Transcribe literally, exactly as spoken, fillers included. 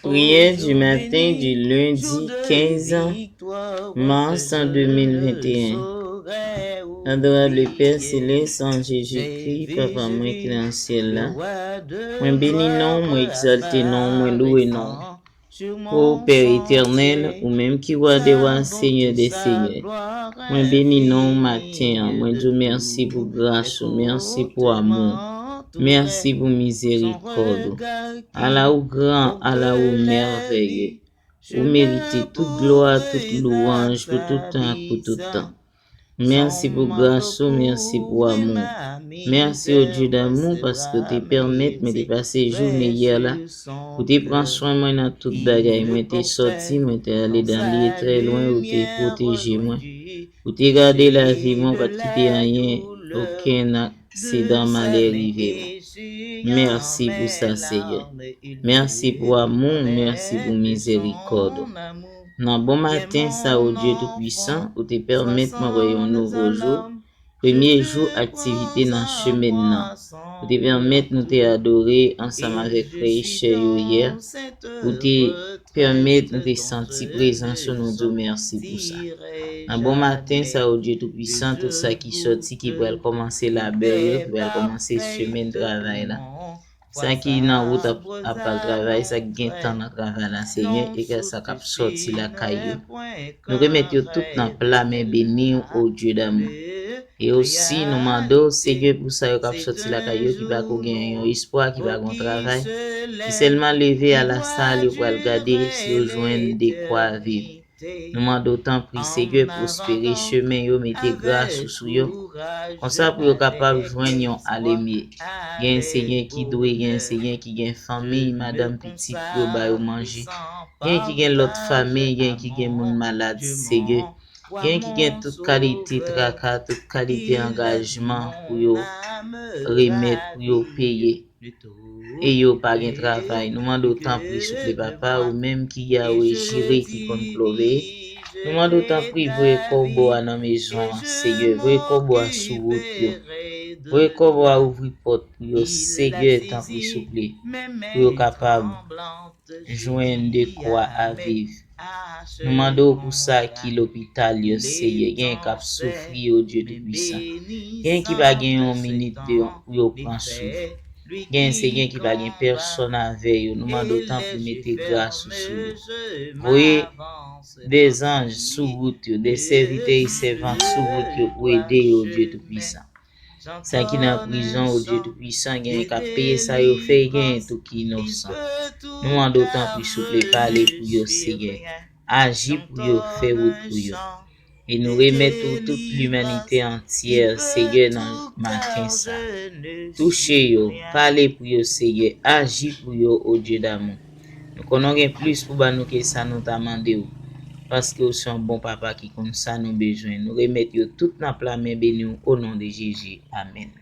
Prière du matin du lundi quinze mars en deux mille vingt et un. Adorable Père Céleste, en Jésus-Christ, Papa mwen ki nan syèl la, mwen beni non, mwen egzalte non, mwen louwe non. O Pè etènèl, ou menm ki Wa dè wa, Senyè dè senyè, mwen beni non ou maten an. Mwen di w mèsi pou gras ou, mèsi pou amou w, mèsi pou mizerikòd ou. Ala ou gran, ala ou mèvèye. Ou merite tout glwa, tout louwanj pou tout tan ak pou tout tan. Mèsi pou gras ou, mèsi pou amou w. Mèsi, o Dye damou, paske w te pèmèt mwen te pase jounen yè la. Ou te pran swen mwen nan tout bagay. Mwen te sòti, mwen te ale dan lye trè lwen, ou te pwoteje mwen. Ou te gade lavi mwen, ou pa t kite anyen, okenn aksidan malè rive mwen. Mèsi pou sa, Senyè. Mèsi pou amou w, mèsi pou mizerikòd ou. Nan bon maten sa, o Dye Toupwisan, ou te pèmèt mwen wè yon nouvo jou, premye jou aktivite nan semèn nan. Ou te pèmèt nou te adore ansanm avèk frè e sè yo yè. Ou te pèmèt nou te santi prezans ou, nou di w mèsi pou sa. Nan bon maten sa, o Dye Toupwisan, tout sa ki sòti, ki pral kòmanse labè yo, ki pral kòmanse semèn travay la. Sa ki nan wout ap, ap al travay, sa ki gen tan nan travay la, Senyè, e sa k ap sòti lakay yo. Nou remèt yo tout nan pla men beni w, o Dye damou. E osi, nou mande w, Senyè, pou sa yo k ap sòti lakay yo, ki pa ko gen yon espwa, ki pa gon travay, ki sèlman leve alasal, yo pral gade si yo jwenn dekwa viv. Nou mande w, tanpri, Senyè, pwospere chemen yo, mete gras ou sou yo. Konsa pou yo kapab jwenn yon alemye. Gen Senyè ki dwe, gen Senyè ki gen fanmi, madanm, pitit pou yo ba yo manje. Gen ki gen lòt fanmi, gen ki gen moun malad, Senyè. Gen ki gen tout kalite traka, tout kalite angajman pou yo remèt, pou yo peye. E yo pa gen travay. Nou mande w tanpri, souple, Papa, ou menm ki Yawe Jire ki konn plo veye. Nou mande w tanpri, voye kòbo a nan mezon an, Senyè. Voye kòbo a sou wout yo. Voye kòbo a ouvri pòt pou yo, Senyè, tanpri, souple, pou yo kapab jwenn dekwa a viv. Nou mande w pou sa ki lopital yo, Senyè. Gen k ap soufri, o Dye Toupwisan. Gen ki pa gen yon minit de, pou yo pran souf. Gen, Senyè, ki pa gen pèsòn avè yo. Nou mande w tanpri mete gras ou sou yo. Voye de zanj sou wout yo, de sèvitè e sèvant sou wout yo pou ede yo, o Dye Toupwisan. Sa ki nan prizon, o Dye Toupwisan, gen k ap peye sa yo fè, e gen tou ki inosan. Nou mande w tanpri, souple, pale pou yo, Senyè. Aji pou yo, fè wout pou yo. E nou remèt ou tout limanite antyè, Senyè, nan maten sa. Touche yo, pale pou yo, Senyè. Aji pou yo, o Dye damou. Nou konnen w gen plis pou ban nou ke sa nou ta mande w, paske w se yon bon papa ki konn sa nou bezwen. Nou remèt yo tout nan pla men beni w, o non de Jezi. Amèn.